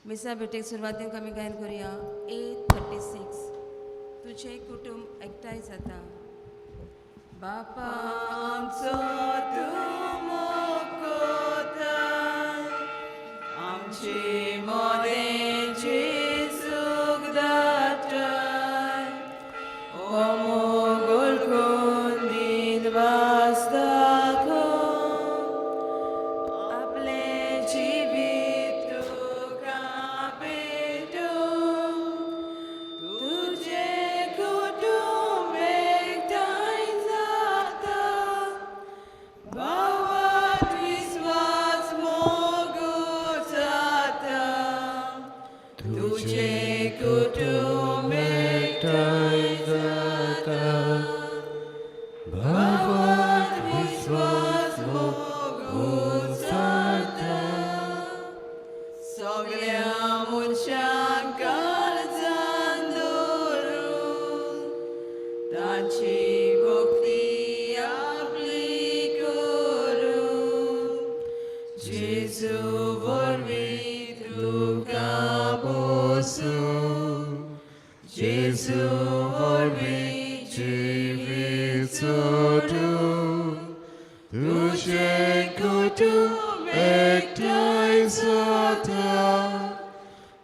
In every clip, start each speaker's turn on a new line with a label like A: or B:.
A: मिसा भेटेक सुरवातीन आमी गायन करुया 836 तुजें कुटुंब एकठांय जाता. बापा आमचो तूं मोगता आमचे मोदें जेजूक दाटाय ओ मोगोल कोन दिन वास आपलें जिवीत तुका भेटूं तुजें कुटुंब एकठांय जाता भावात विस्वास मोगू जाता तुजें कुटुंब एकठांय जाता भावात विस्वास मोगू जाता सगळ्या मनशांक काळजान दवरून तांची भक्ती आपली करून जेजू वरवीं तुका बसूं जेजू वरवीं
B: जिवीत सोडूं तुजें कुटुंब एकठांय जाता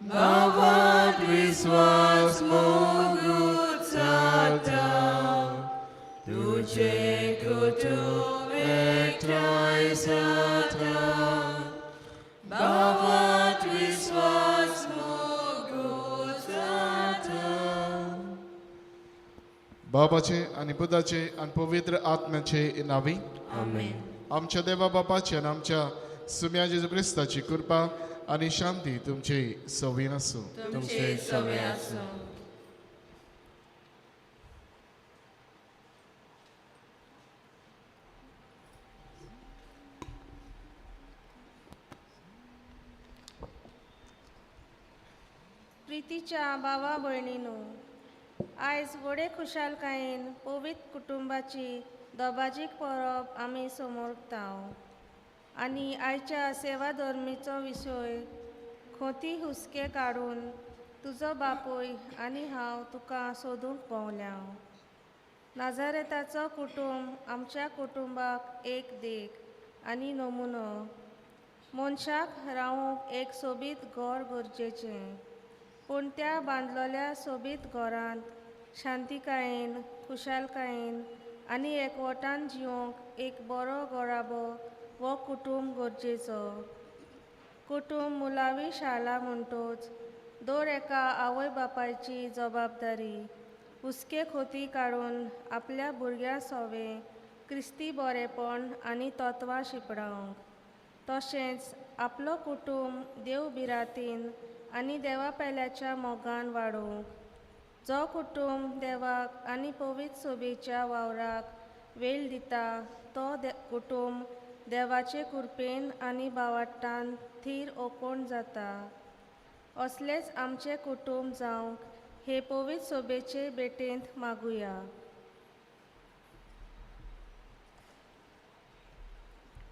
B: भावात विस्वास मोगू जाता
A: तुजें कुटुंब एकठांय जाता भावात विस्वास मोगू जाता.
B: बाबाचे आनी पुताचे आनी पवित्र आत्म्याचे नांवी.
A: आमेन.
B: आमच्या देवा बापाची आनी आमच्या सुम्या जेजू क्रिस्ताची कृपा आनी शांती तुमची सवीन आसूं.
A: तुमचे सवे आसूं.
C: प्रितीच्या भावा भयणीनो, आयज व्हडे खुशालकायेन पवित्र कुटुंबाची दबाजीक परब आमी समोरता आनी आयच्या सेवा धर्मीचो विशय खोती हुस्के काडून तुजो बापूय आनी हांव तुका सोदूंक भोंवल्या. नाजारेताचो कुटुंब आमच्या कुटुंबाक एक देख आनी नमुनो. मनशाक रावूंक एक सोबीत घर गरजेचें, पूण त्या बांदलेल्या सोबीत घरांत शांतिकायेन खुशालकायेन आनी एकवटान जिवंक एक बरो घराबो वो कुटुंब गरजेचो. कुटुंब मुळावी शाळा म्हणटोच दर एका आवय बापायची जबाबदारी हुस्के खोती काडून आपल्या भुरग्यां सोवे क्रिस्ती बरेपण आनी तत्वां शिंपडावंक, तशेंच आपलो कुटुंब देव भिरांतीन आनी देवा पेल्याच्या मोगान वाडोवंक. जो कुटुंब देवाक आनी पवित्र सोबेच्या वावराक वेळ दिता तो कुटुंब देवाचे कृपेन आनी बावाट्टान थीर ओकोण जाता. असलेच आमचें कुटुंब जावंक हे पवित्र सोबेचे भेटेंत मागुया.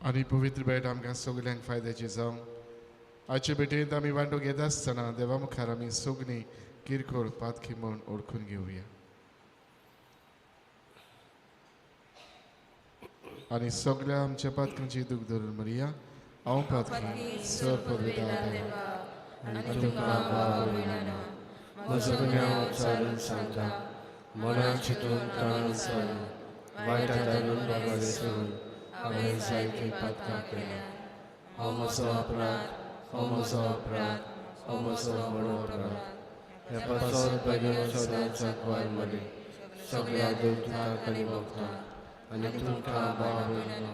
B: आनी पवित्र भेट आमकां सगल्यांक फायद्याची जावं. आयचे भेटेंत आमी वांटो घेता आसतना देवा मुखार आमी सगळीं किरकोळ पातकी म्हूण ओळखून घेवया आनी सगळ्या आमच्या पातकांची दूख धरून म्हणया, हांव पातकी सर पवित्र देवा
A: आनी तुमकां भावा भयणांनो
D: म्हजो गुन्यांव उच्चारून सांगता, मनान चिंतून ताणून सारून वायट धरून बाबा विसरून हांवें जायतीं पातकां केल्या. हो म्हजो अपराध, हो म्हजो अपराध, हो म्हजो व्हड अपराध. हे पासत बेगीन सदांच सांकवार मरे सगळ्या देवतांक आनी भक्तांक आनी तुमकां भाव भयणांनो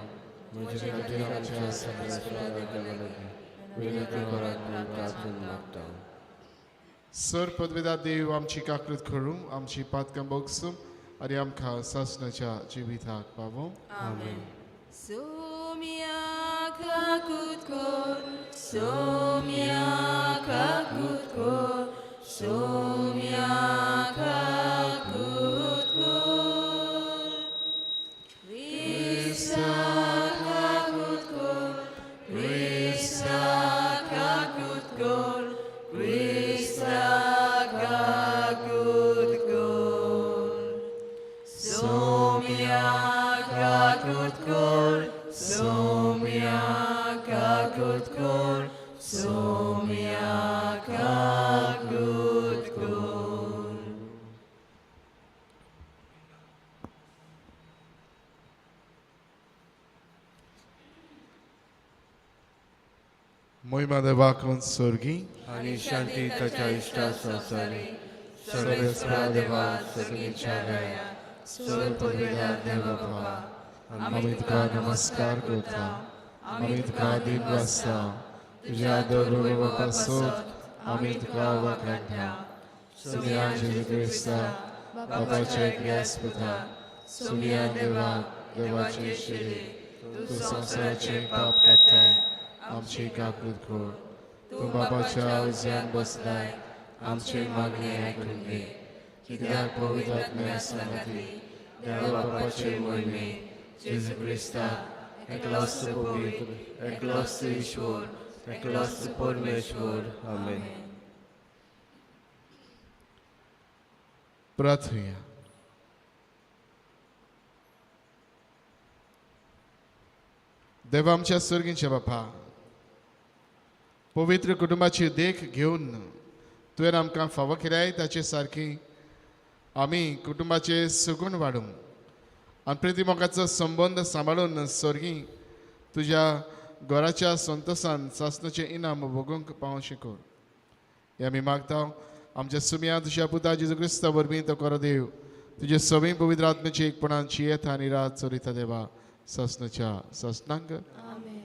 D: म्हजे खातीर आमच्या सगळ्या देवा लागीं विनंती करात म्हूण प्रार्थना मागता.
B: सर पदवेदा देव आमची काकृत करूं, आमची पातकां बोगसूं आनी आमकां सासणाच्या जिविताक पावों.
D: आमेन.
A: सोम्या काकूत कोर, सोम्या काकूत कोर, सोम्या काकूत कोर. क्रिस्ता काकूत कोर, क्रिस्ता काकूत कोर,
B: मोहिमा देवाकून स्वर्गी
D: आनी शांती ताच्या इश्टा संवसारी. सर्वेस्परा देवा, सगळीच्या राया, सर्व पदवेदार देवा बाबा,
B: आमी तुका नमस्कार करता, आमी तुका दीन वाचता, तुज्या दर पासत आमी तुका वाखाणटा. सुमिया जेजू क्रिस्ता बापाचे क्रियास्पता, सुमिया देवा देवाचे शिरी, तूं संवसाराचे पाप काडटाय, आमची काकूत कर. तूं बापाच्या उज्यान बसलाय, आमची मागणी आयकून घे. कित्याक पवित्र आत्म्या सांगाती देवा बापाचे मोहिमे
D: जेजू क्रिस्ता एकलोच पवित्र, एकलोच ईश्वर, एकलोच परमेश्वर. आमेन.
B: प्रार्थुया. देवा आमच्या स्वर्गींच्या बापा, पवित्र कुटुंबाची देख घेवन तुवें आमकां फावो केल्याय ताचे सारकी आमी कुटुंबाचे सुगूण वाडूंक आनी प्रिती मोगाचो संबंद सांबाळून स्वर्गी तुज्या घराच्या संतोसान सासनाचें इनाम भोगूंक पावोवंक शिकोर. हें आमी मागता आमच्या सुमया तुज्या पुता जेजू क्रिस्ता वरवीं. तो खरो देव तुजे सवीं पवित्र आत्म्याची एकपणान जियेता आनी रात चलयता देवा सासनाच्या सासनांक.
A: आमेन.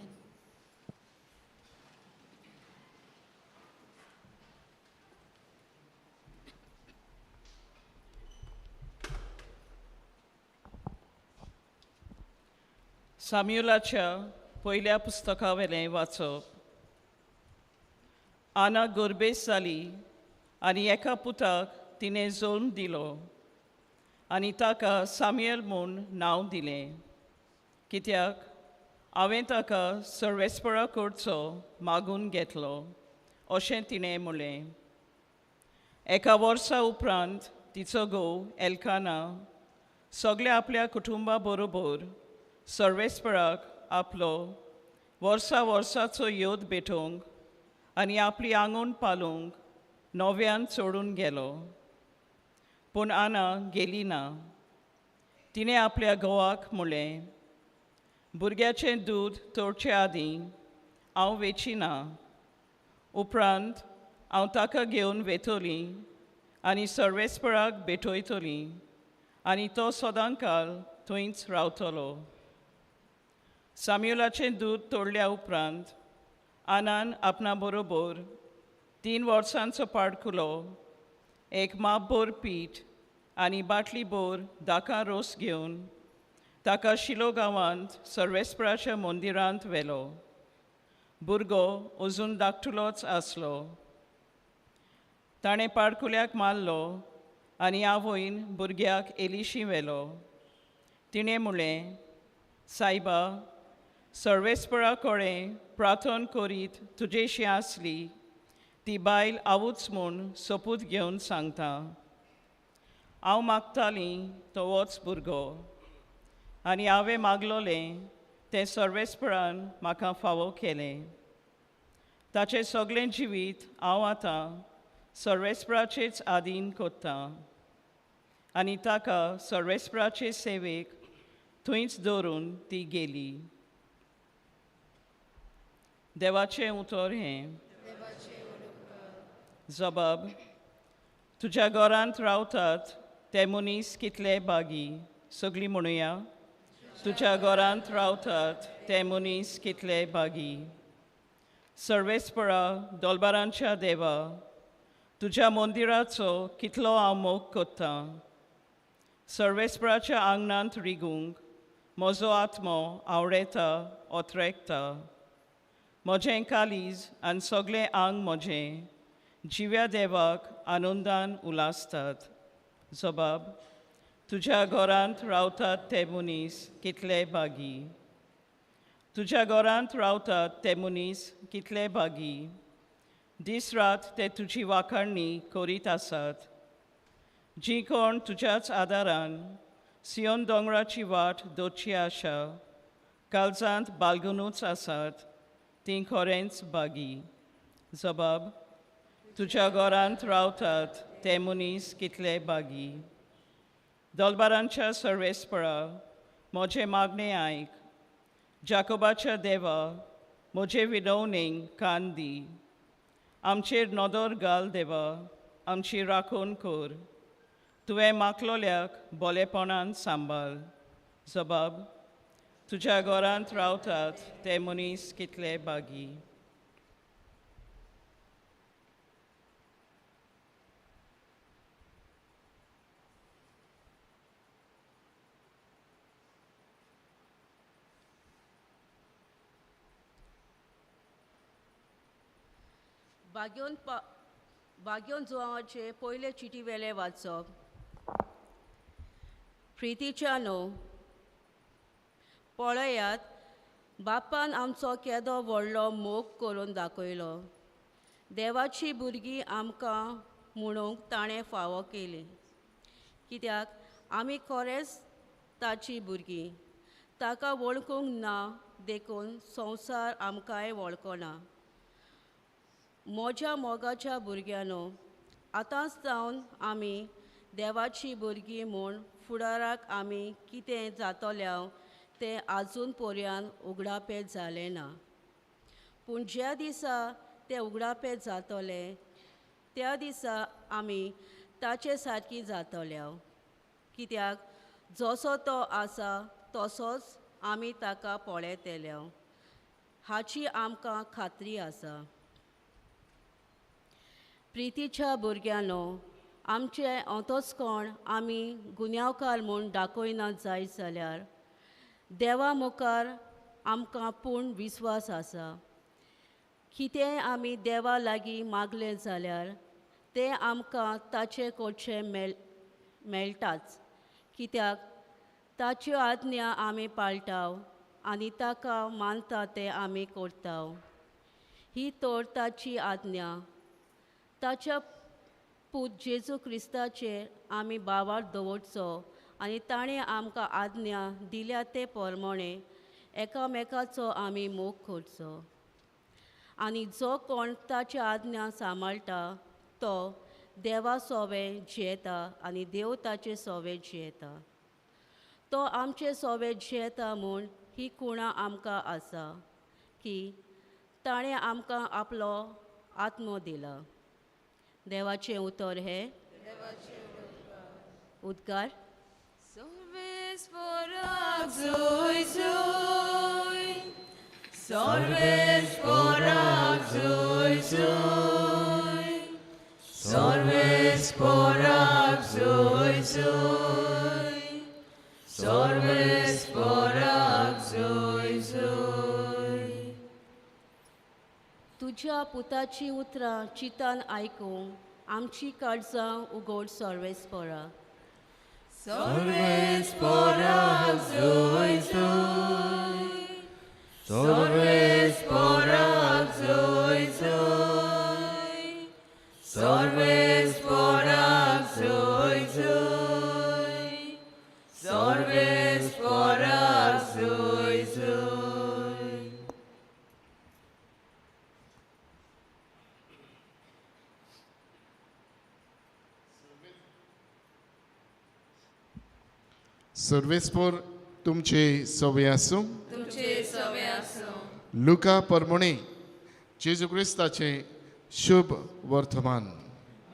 E: साम्युलाच्या पयल्या पुस्तकावेलें वाचप. आना गोरबेस जाली आनी एका पुताक तिणें जल्म दिलो आनी ताका साम्युएल म्हूण नांव दिलें, कित्याक हांवें ताका सर्वेस्परा कडचो मागून घेतलो अशें तिणें म्हणलें. एका वर्सा उपरांत तिचो घोव एल्काना सगल्या आपल्या कुटुंबा बरोबर सर्वेस्पराक आपलो वर्सा वर्साचो योद भेटोवंक आनी आपली आंगण पालोवंक नव्यान चडून गेलो. पूण आना गेली ना. तिणें आपल्या घोवाक म्हणलें, भुरग्याचें दूद तोडचे आदीं हांव वेची ना, उपरांत हांव ताका घेवन वेतली आनी सर्वेस्पराक भेटयतली आनी तो सदांकाल थंयच रावतलो. साम्युलाचें दूद तोडल्या उपरांत आनान आपणा बरोबर 3 वर्सांचो पाडकुलो, एक मापभर पीठ आनी बाटली भर दाका रोस घेवन ताका शिलो गांवांत सर्वेस्पराच्या मंदिरांत व्हेलो. भुरगो अजून धाकटुलोच आसलो. ताणें पाडकुल्याक मारलो आनी आवयन भुरग्याक एलिशी व्हेलो. तिणें म्हणलें, सायबा, सर्वेस्परा कडेन प्रार्थना करीत तुजेशी आसली ती बायल हांवूच म्हूण सोपूत घेवन सांगता. हांव मागतालीं तो होच भुरगो आनी हांवें मागलोलें तें सर्वेस्परान म्हाका फावो केलें. ताचें सगळें जिवीत हांव आतां सर्वेस्पराचेच आदीन कोत्तां आनी ताका सर्वेस्पराचे सेवेक थंयच दवरून ती गेली. देवाचें उतर हें. जबाब. तुज्या घरांत रावतात ते मनीस कितले बागी. सगळीं म्हणुया, तुज्या घरांत रावतात ते मनीस कितले बागी. सर्वेस्परा दोलबारांच्या देवा, तुज्या मंदिराचो कितलो हांव मोग कोत्तां. सर्वेस्पराच्या आंगणांत रिगूंक म्हजो आत्मो आवडेता ओत्रेकता. म्हजें कालीज आनी सगळें आंग म्हजें जिव्या देवाक आनंदान उलासतात. जबाब. तुज्या घरांत रावतात ते मनीस कितले बागी. तुज्या घरांत रावतात ते मनीस कितले बागी. दीस रात ते तुजी वाखाणणी करीत आसात. जी कोण तुज्याच आदारान सियोन दोंगराची वाट दवरची आशा काळजांत बालगुनूच आसात तीं खरेंच बागी. जबाब. तुज्या घरांत रावतात ते मनीस कितले बागी. दोलबारांच्या सर्वेस्परा, म्हजें मागणें आयक. जाकोबाच्या देवा, म्हजे विनवणेक कान दी. आमचेर नदर घाल देवा, आमची राखण कर. तुवें मागलोल्याक बोलेपणान सांबाळ. जबाब तुज्या घरांत रावतात ते मनीस कितले बागी.
F: बाग्योन जुवाचे पयले चिटी वेले वाचप. प्रितीच्या न्हू, पळयात बापान आमचो केदो व्हडलो मोग करून दाखयलो. देवाची भुरगीं आमकां म्हणूंक ताणें फावो केली, कित्याक आमी खरेंच ताची भुरगीं. ताका वळखूंक ना देखून संवसार आमकांय वळखना. म्हज्या मोगाच्या भुरग्यांनो, आतांच जावन आमी देवाची भुरगीं म्हूण फुडाराक आमी कितें जातल्या तें आजून पर्यान उगडापें जालें ना. पूण ज्या दिसा तें उगडापें जातलें त्या दिसा आमी ताचे सारकी जातल्या, कित्याक जसो तो आसा तसोच आमी ताका पळयतल्या हाची आमकां खात्री आसा. प्रितीच्या भुरग्यांनो, आमचें अंतस्कोण आमी गुन्यांवकार म्हूण दाखयना जायत जाल्यार देवा मुखार आमकां पूर्ण विस्वास आसा. कितेंय आमी देवा लागीं मागलें जाल्यार तें आमकां ताचे कडचें मेळटाच, कित्याक ताच्यो आज्ञा आमी पाळटा आनी ताका मानता तें आमी करता. ही तर ताची आज्ञा. ताच्या पूत जेजू क्रिस्ताचेर आमी बावार दवरचो आनी ताणें आमकां आज्ञा दिल्या ते प्रमाणे एकामेकाचो आमी मोग करचो. आनी जो कोण ताची आज्ञा सांबाळटा तो देवा सोवे जियेता आनी देव ताचे सोवे जियेता. तो आमचे सोवे जियेता म्हूण ही कुणा आमकां आसा की ताणें आमकां आपलो आत्मो दिला. देवाचें उतर हें. उद्गार.
A: सर्वेस्पोराक जोय जोय, सर्वेस्पोराक जोय जोय, सर्वेस्पोराक जोय जोय, सर्वेस्पोराक जोय जोय.
F: तुज्या पुताची उतरां चिंतान आयकूंक आमची काळजां उगड सर्वेस्पोरा.
A: सर्वेस्पोराक जोय जोय, सर्वेस्पोराक जोय जोय, सर्वेस्पोराक जोय जोय, सर्वेस्पोराक जोय जोय.
B: सर्वेस्पोर तुमचे सवे आसूं.
A: तुमचे सवे आसूं.
B: लुका परमणे जेजू क्रिस्ताचे शुभ वर्तमान.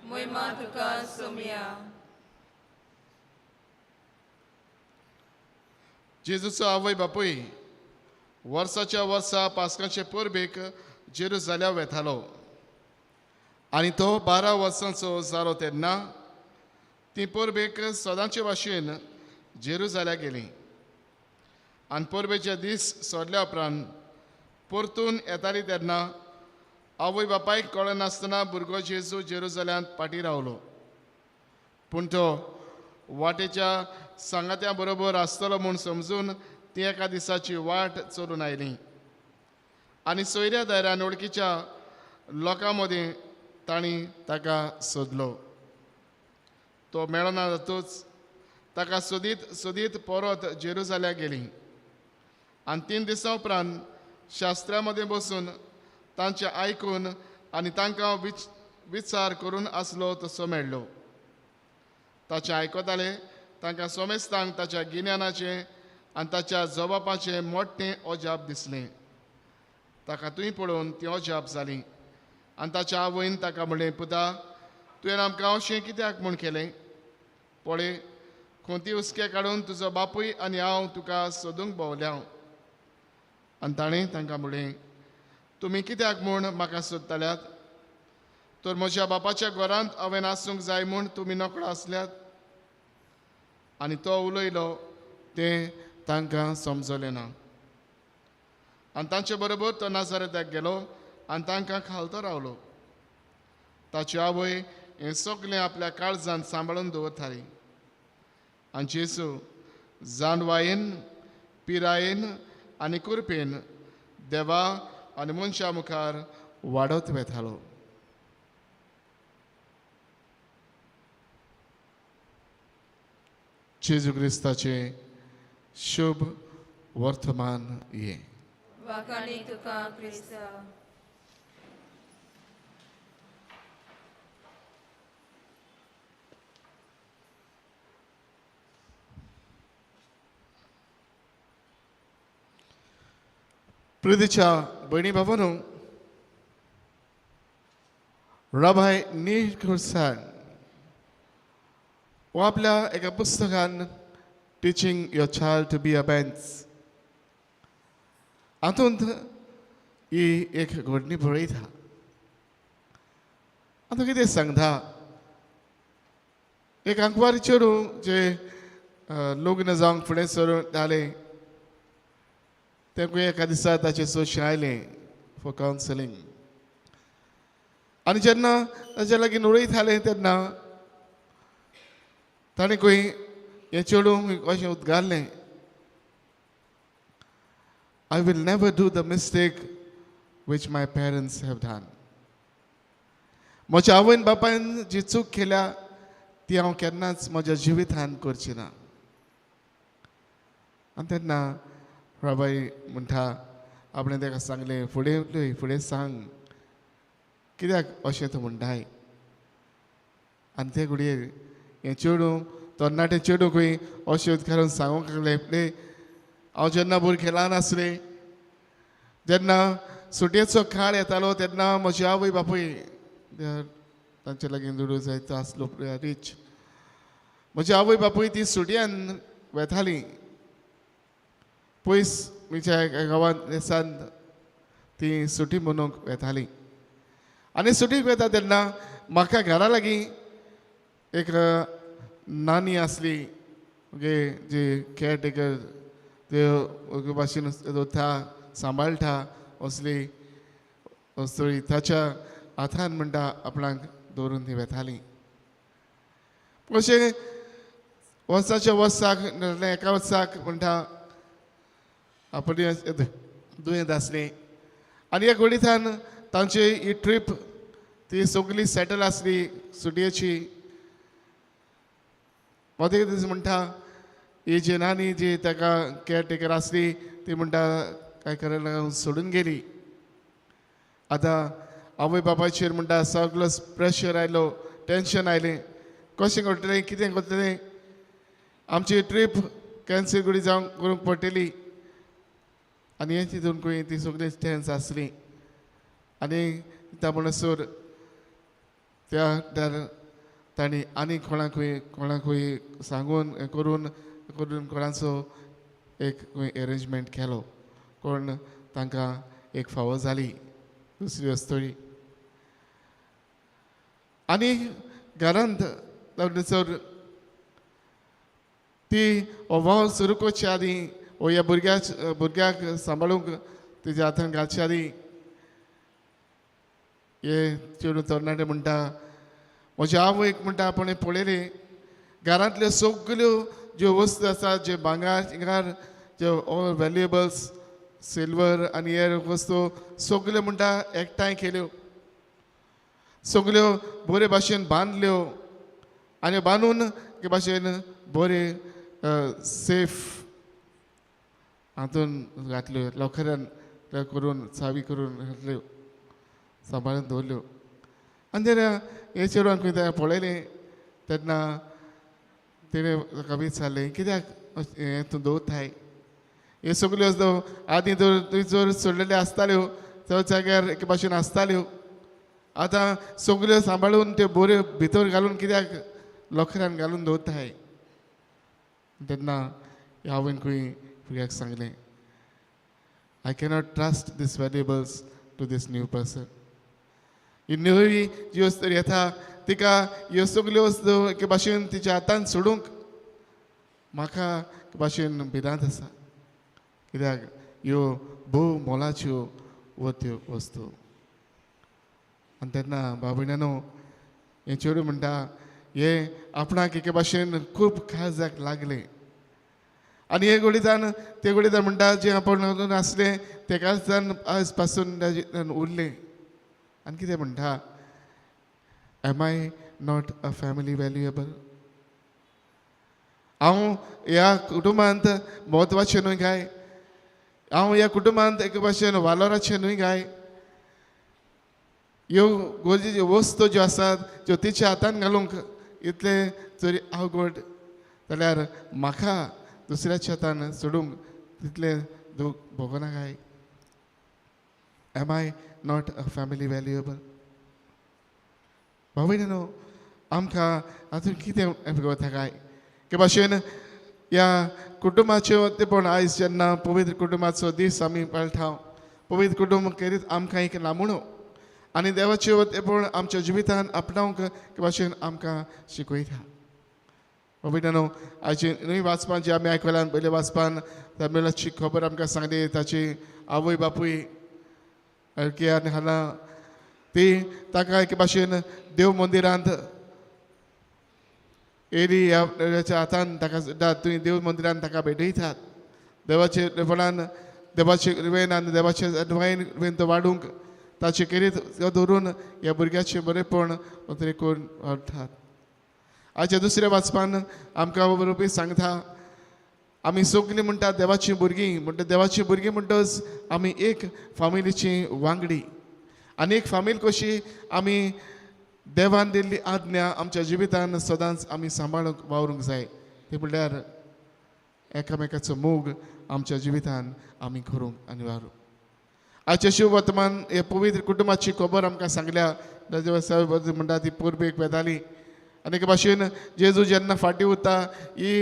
A: मोहिमा तुका सोमया.
B: जेजूचो आवय बापूय वर्साच्या वर्सा पास्काचे परबेक जेरुजाल्या वेतालो आनी तो 12 वर्सांचो जालो तेन्ना ती परबेक सदांचे भाशेन जेरुजाल्या गेली. आनी परबेचे दीस सोडल्या उपरांत परतून येताली तेन्ना आवय बापायक कळनासतना भुरगो जेजू जेरुजाल्यांत फाटीं रावलो. पूण तो वाटेच्या सांगात्या बरोबर आसतलो म्हूण समजून ती एका दिसाची वाट चलून आयली आनी सोयऱ्या दायऱ्यान वळखीच्या लोकां मदीं तांणी ताका सोदलो. तो मेळना जातूच ताका सोदीत सोदीत परत जेरुजाल्या गेली आनी 3 दिसां उपरांत शास्त्रा मदीं बसून तांचें आयकून आनी तांकां विचार करून आसलो तसो मेळ्ळो. ताचें आयकताले तांकां सोमेस्तांक ताच्या गिन्यानाचें आनी ताच्या जबाबाचें मोठें अजाप दिसलें. ताका तुवें पळोवन ती अजाप जाली. आनी ताच्या आवयन ताका म्हणलें, पुता, तुवें आमकां अशें कित्याक म्हूण केलें? पळय, खोंती हुस्के काडून तुजो बापूय आनी हांव तुका सोदूंक भोंवल्या. आनी ताणें तांकां म्हणलें, तुमी कित्याक म्हूण म्हाका सोदताल्यात? तर म्हज्या बापाच्या घरांत हांवें आसूंक जाय म्हूण तुमी नकळो आसल्यात. आनी तो उलयलो तें तांकां समजलें ना. आनी तांचे बरोबर तो नाजारेताक गेलो आनी तांकां खालतो रावलो. ताची आवय हें सगळें आपल्या काळजान सांबाळून दवरताली. आनी जेजू जाणवायेन, पिरायेन आनी कृपेन देवा आनी मनशा मुखार वाडत वेतालो. जेजू क्रिस्ताचें शुभ वर्तमान हें.
A: वाखाणी तुका क्रिस्ता.
B: प्रितीच्या भयणी भावांनो, राबाय नील खुर्सान हो आपल्या एका पुस्तकान teaching your child to be a Benz हातूंत ही एक घडणी बरयता. आतां कितें सांगता, एक आंकवारी चेडूं जे लग्न जावंक फुडें सरून जालें, तें एका दिसा ताचें सोशें आयलें फॉर कावन्सिलींग. आनी जेन्ना ताच्या लागीं उलयतालें तेन्ना ताणें खंय हें चेडूं अशें उद्गारलें, I will never do the mistake which my parents have done. म्हज्या आवयन बापायन जी चूक केल्या ती हांव केन्नाच म्हज्या जिवितान करची ना. आनी तेन्ना राबाय म्हणटा, आपणें ताका सांगलें, फुडें उलय, फुडें सांग, कित्याक अशें तूं म्हणटाय? आनी ते घडयेर हें चेडूं, तरणाटें चेडूं खंय अशें उदकारून सांगूंक लागलें, पळय, हांव जेन्ना भुरगें ल्हान आसलें, जेन्ना सुटयेचो काळ येतालो तेन्ना म्हजी आवय बापूय तांचे लागीं दुडू जायतो आसलो, रीच, म्हजी आवय बापूय ती सुटयान वेताली पयस म्हज्या एका गांवांत देसान, ती सुटी मनोवंक वेताली. आनी सुटीक वेता तेन्ना म्हाका घरा लागीं एक नानी आसली, ओके, जी केअर टेकर, त्यो भाशेन दवरता, सांबाळटा असली वस्तू, ताच्या हातान म्हणटा आपणाक दवरून ती वेताली. अशें वर्साच्या वर्साक, एका वर्साक म्हणटा आपण दुयेंत आसली. आनी एक वडितान तांची ही ट्रीप ती सगळी सेटल आसली सुटयेची. मदें दीस म्हणटा ही जी नानी जी ताका केअर टेकर आसली ती म्हणटा काय करायला सोडून गेली. आतां आवय बापायचेर म्हणटा सगलो प्रेशर आयलो, टेंशन आयलें, कशें करतलें, कितें करतलें, आमची ट्रीप कॅन्सल करी जावंक करूंक पडटली. आनी हें तितून खंय ती सगळी टेन्स आसली. आनी त्या म्हणसर त्या तांणी आनी कोणाकूय कोणाकूय सांगून करून करून कोणाचो एक खंय एरेंजमेंट केलो, कोण तांकां एक फावो जाली दुसरी वस्तोळी. आनी घरांत म्हणसर ती हो वावर सुरू करचे आदीं, हो ह्या भुरग्याक सांबाळूंक तेज्या हातान घालचे आदीं, हे चेडूं तरणाटे म्हणटा म्हज्या आवयक म्हणटा आपण पळयलें घरांतल्यो सगल्यो ज्यो वस्तू आसात, जे भांगर हिंगार, जे ऑल व्हॅल्युएबल्स, सिल्वर आनी हेर वस्तू सगल्यो म्हणटा एकठांय केल्यो, सगल्यो बरे भाशेन बांदल्यो आनी बांदून एके भाशेन बरे सेफ हातून घातल्यो, लॉकरान करून चावी करून घातल्यो, सांबाळून दवरल्यो. आनी तेन्ना हे चेडवान खंय तें पळयलें तेन्ना तेणें ताका विचारलें, कित्याक हें तूं दवरताय हे सगल्यो आदीं तर तुवें जर सोडलेल्यो आसताल्यो त्या जाग्यार एके भाशेन आसताल्यो. आतां सगल्यो सांबाळून त्यो बऱ्यो भितर घालून कित्याक लोकरान घालून दवरताय. तेन्ना ह्या आवयन खंय भुरग्याक सांगलें, I cannot trust this valuables to this new person. ही नवी जी वस्तू येता तिका ह्यो सगल्यो वस्तू एके भाशेन तिच्या हातान सोडूंक म्हाका एके भाशेन भिरांत आसा, कित्याक ह्यो भोव मोलाच्यो त्यो वस्तू. आनी तेन्ना बाबयणानो हें चेडूं म्हणटा हें आपणाक एके भाशेन खूब काळजाक लागलें. आनी हे गोडीतान ते गोडीतान म्हणटा जें आपूण आसलें तेकाच आयज पासून उरलें. आनी कितें म्हणटा, am I not a family valuable? हांव ह्या कुटुंबांत म्हत्वाचें न्हय काय? हांव ह्या कुटुंबांत एके भाशेन वालोराचें न्हय काय? ह्यो गरजेच्यो वस्तू ज्यो आसात ज्यो तिच्या हातान घालूंक इतलें जरी अवघड जाल्यार म्हाका दुसऱ्याच्या हातान सोडूंक तितलें दूख भोगना काय? Am I not a family valuable? भाव भयणीनो, आमकां हातूंत कितें वता काय के भाशेन ह्या कुटुंबाचें पण आयज जेन्ना पवित्र कुटुंबाचो दीस आमी पाळटा, पवित्र कुटुंब करीत आमकां एक नामणो आनी देवाचें पण आमच्या जिवितान आपणावंक के भाशेन आमकां शिकयता. भाव भयणीनो, आयचे न्हय वाचपान जें आमी आयकलां, पयले वाचपान तमिळाची खबर आमकां सांगली. ताची आवय बापूय आनी हाना ती ताका एके भाशेन देव मंदिरांत एली ह्या हातान ताका सुद्दां तुवें देव मंदिरांत ताका भेटयतात. देवाचे पणान देवाचे कृपेन आनी देवाचे कृपेन तो वाडूंक ताचे केरीत दवरून ह्या भुरग्याचें बरेंपण तरी करून वाडटात. आयच्या दुसऱ्या वाचपान आमकां बरोवपी सांगता, आमी सगलीं म्हणटा देवाचीं भुरगीं, म्हणटा देवाचीं भुरगीं म्हणटच आमी एक फामिलीची वांगडी आनी एक फामील कशी आमी देवान दिल्ली आज्ञा आमच्या जिवितान सदांच आमी सांबाळूंक वावरूंक जाय. ते म्हणल्यार एकामेकाचो मोग आमच्या जिवितान आमी करूंक आनी वावरूंक. आयच्या शिव वर्तमान हे पवित्र कुटुंबाची खबर आमकां सांगल्या. म्हणटा ती पोरबेक वेताली आनी एके भाशेन जेजू जेन्ना फाटीं उरता ही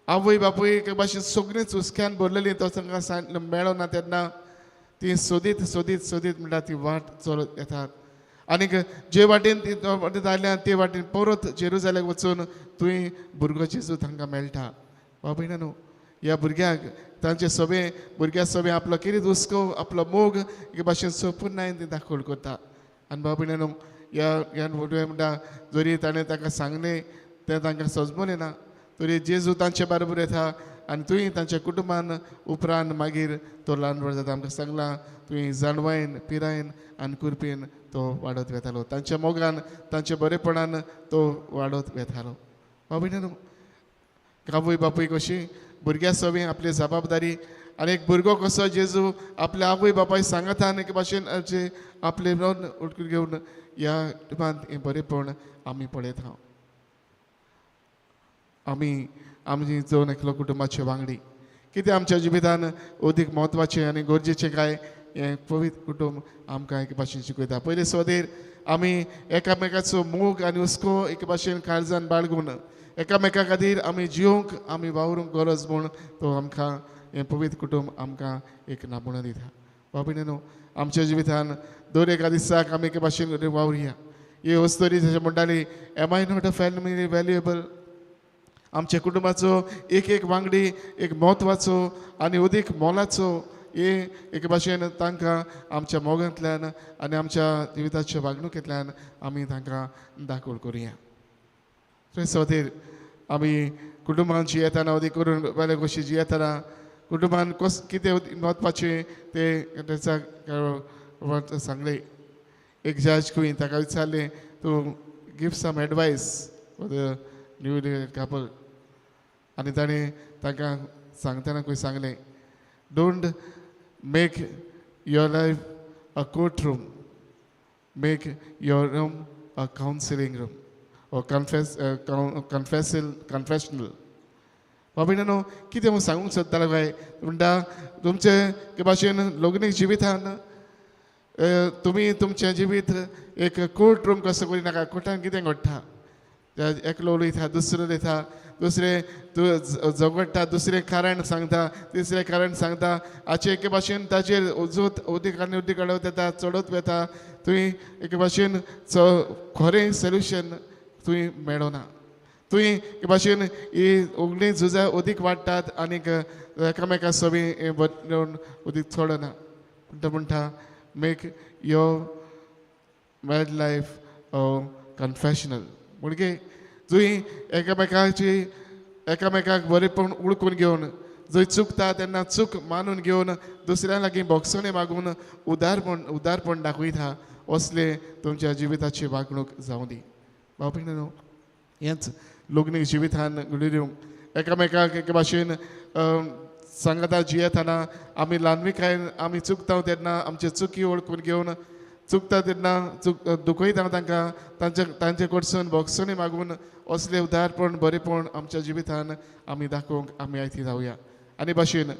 B: आवय बापूय एके भाशेन सगळींच हुस्क्यान भरलेली, तो तांकां मेळना ना तेन्ना ती सोदीत सोदीत सोदीत म्हणटा ती वाट चलत येतात. आनीक जे वाटेन ती वाटेन आयल्या ते वाटेन परत जेरुजाल्याक वचून तुवें भुरगो जेजू तांकां मेळटा. बाबा न्हू, ह्या भुरग्याक तांचे सगळे भुरग्या सगळे आपलो कितें हुस्को आपलो मोग एके भाशेन सोपून ती दाखोवण करता. आनी बाबा न्हू, ह्या ह्या म्हणटा जरी ताणें तांकां सांगलें तें तांकां सजमलें ना तरी जेजू तांचे बरोबर येता आनी तुवें तांच्या कुटुंबान उपरांत मागीर तो ल्हान व्हड जाता. आमकां सांगलां तुवें जाणवायन पिरायन आनी कुरपेन तो वाडत वेतालो, तांच्या मोगान तांच्या बरेपणान तो वाडत वेतालो. बाबा न्हू, आवय बापूय कशी भुरग्या सवी आपली जबाबदारी आनी एक भुरगो कसो जेजू आपल्या आवय बापाय सांगातान आनी एके भाशेन आपले उडकून घेवन ह्या कुटुंबांत हें बरेपण आमी पळयता. आमी आमची जण एकलो कुटुंबाचे वांगडी कितें आमच्या जिवितान अदीक म्हत्वाचें आनी गरजेचें काय हें पवित्र कुटुंब आमकां एके भाशेन शिकयता. पयले सुवातेर आमी एकामेकाचो मोग आनी हुस्को एके भाशेन काळजान बाळगून एकामेका खातीर आमी जिवंक आमी वावरूंक गरज म्हूण तो आमकां हें पवित्र कुटुंब आमकां एक नामूना दिता. बाबा न्हू, आमच्या जिवितान दर एका दिसाक आमी एके भाशेन वावरुया. ही वस्तोरी जशें म्हणटाली, am I not a family valuable? आमच्या कुटुंबाचो एक एक वांगडी एक म्हत्वाचो आनी अदीक मोलाचो हे एके भाशेन तांकां आमच्या मोगांतल्यान आनी आमच्या जिविताच्या वागणुकेंतल्यान आमी तांकां दाखोवण करुया. थंय सुवातेर आमी कुटुंबान जियेतना अदीक करून वेल्या कशी जियेतना कुटुंबान कस कितें म्हत्वाचें तें तेचा सांगलें. एक जज क्वीन ताका विचारलें, तूं give some advice for the new couple. आनी ताणें तांकां सांगतना खंय सांगलें, don't make your life a court room, make your room a counselling room or confessional. बाबा न्हू, कितें हांव सांगूंक सोदतालो काय म्हणटा, तुमचे भाशेन लग्नीक जिवितान तुमी तुमचें जिवीत एक कोर्ट रूम कसो करिनाका. कोर्टान कितें घडटा, एकलो उलयता, दुसरो उलयता, दुसरें तूं झगडटा, दुसरें कारण सांगता, तिसरें कारण सांगता. हाचे एके भाशेन ताचेर उजूत उदीक आनी उदीक काडत येता, चडत वता. तुवें एके भाशेन खरें सोल्युशन तुवें मेळना. तुवें एके भाशेन ही उगडीं झुजां उदीक वाडटात आनीक एकामेका सवी बदलून उदीक चडना. म्हणटा म्हणटा make your married life confessional. म्हणजे तुवें एकामेकाची एकामेकाक बरेपण उळकून घेवन जंय चुकता तेन्ना चूक मानून घेवन दुसऱ्या लागीं बोगसणें मागून उदारपण दाखयता, असले तुमच्या जिविताची वागणूक जावं दी. भाव भयणीनो, हेंच लग्नीक जिवितान घडून एकामेकाक एके भाशेन सांगाता जियेतना आमी ल्हानविकायेन आमी चुकता तेन्ना आमचे चुकी वळखून घेवन चुकता तेन्ना चूक दुखयता तांकां तांचे कडसून बोगसणी मागून असले उदारपण बरेपण आमच्या जिवितान आमी दाखोवंक आमी आयती जावया. आनी भाशेन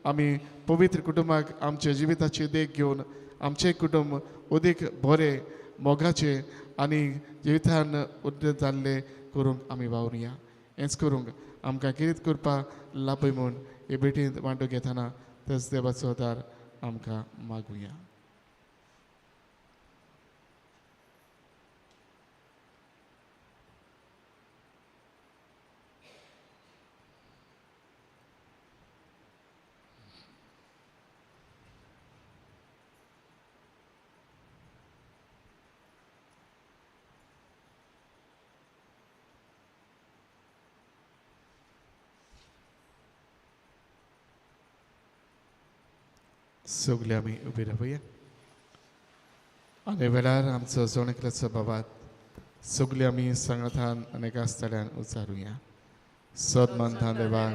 B: आमी पवित्र कुटुंबाक आमच्या जिविताची देख घेवन आमचें कुटुंब अदीक बरें मोगाचें आनी जिवितान उद्देत जाल्लें करूंक आमी वावरुया. हेंच करूंक आमकां कितें करपाक लाभय म्हूण हे भेटींत वांटो घेतना तेच देवाचो आदार आमकां मागुया. सगळे आमी उबी रावया आनी वेळार आमचो जण एकल्याचो बाबात सगळे आमी सांगातान आनी एका स्थल्यान उचारुया. सद मानता देवाक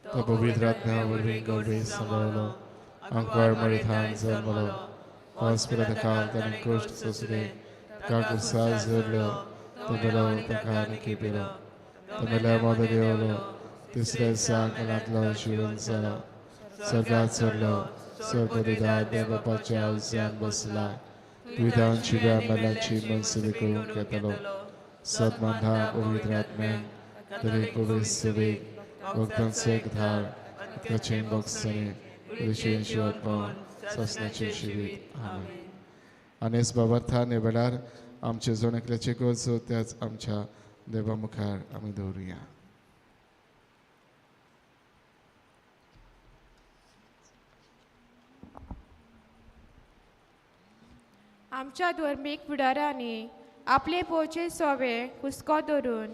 B: तो पवित्र आत्म्या वरवीं गौरी सांबाळलो, आंकवार मरिथान जल्मलो, हॉस्पिटल काल ताणें कश्ट सोंसले, काकुसार जोडलो, तो बेलो ताका निकी पिलो, तो मेल्या मोदो देवलो, तिसऱ्या दिसा कलांतलो जिवन जालो, स्वर्गात चडलो, स्वर्गदुतार देवबापाच्या उजव्यान बसला, दुयतान जिव्या मेल्यांची मनसुबी करूंक येतलो. सदमानता पवित्र आत्म्यान दरेक पवित्र सेवेक भक्तांचो एक धार उदकाचें बोगसणें ऋषीन शिवटपण ससनाचें शिवीत. आमेन. आनी बाबार्थान ह्या वेळार आमचे जण एकल्याचे गरजो त्याच आमच्या देवा मुखार आमी दवरुया.
A: आमच्या धर्मीक फुडारांनी आपले पोवचे सोवे हुस्को धरून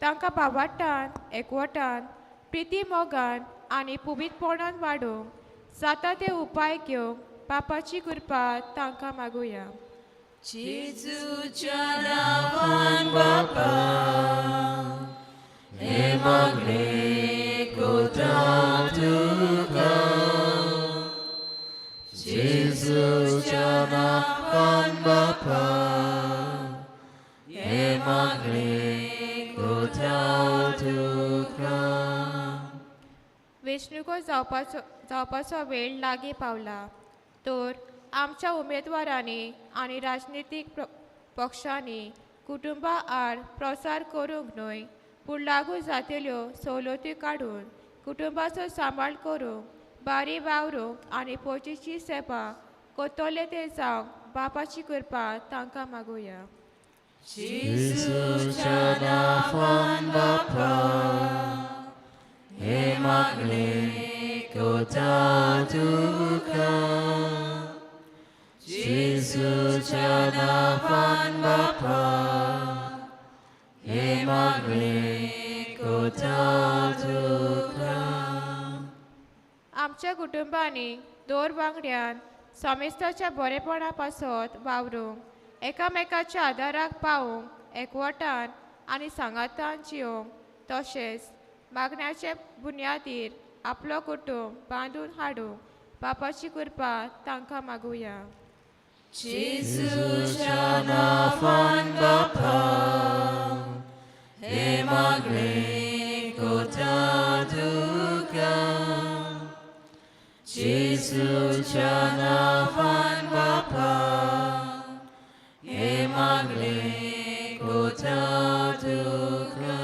A: तांकां बाबाटान एकवटान प्रिती मोगान आनी पुबीतपणान वाडोवंक जाता ते उपाय घेवंक बापाची कृपा तांकां मागुया.
G: जेजूच्या नांवान बापा हे मागणें कोता तुका, जेजूच्या नांवान बापा हे मागणें कोता तुका.
A: वेंचणुको जावपाचो वेळ लागीं पावला तर आमच्या उमेदवारांनी आनी राजनितीक पक्षांनी कुटुंबा आड प्रसार करूंक न्हय पूण लागू जातल्यो सवलती काडून कुटुंबाचो सांबाळ करूंक बारी वावरूंक आनी पोचीची सेवा करतले ते जावंक बापाची कृपा तांकां मागुया.
G: जेजूच्या नांवान बापा हे मागणें कोता तुका, जेजूच्या नांवान बापा हे मागणें कोता तुका.
A: आमच्या कुटुंबांनी दोर वांगड्यान समेस्ताच्या बरेपणा पासत वावरूंक एकामेकाच्या आदाराक पावूंक एकवटान आनी सांगातान जियोंक तशेंच मागण्याचे बुन्यादीर आपलो कुटुंब बांदून हाडूंक बापाची कृपा तांकां मागुया.
G: जेजूच्या नांवान बापा हे मागणें कोता तुका जेजूच्या नांवान बापा हे मागणें कोता तुका.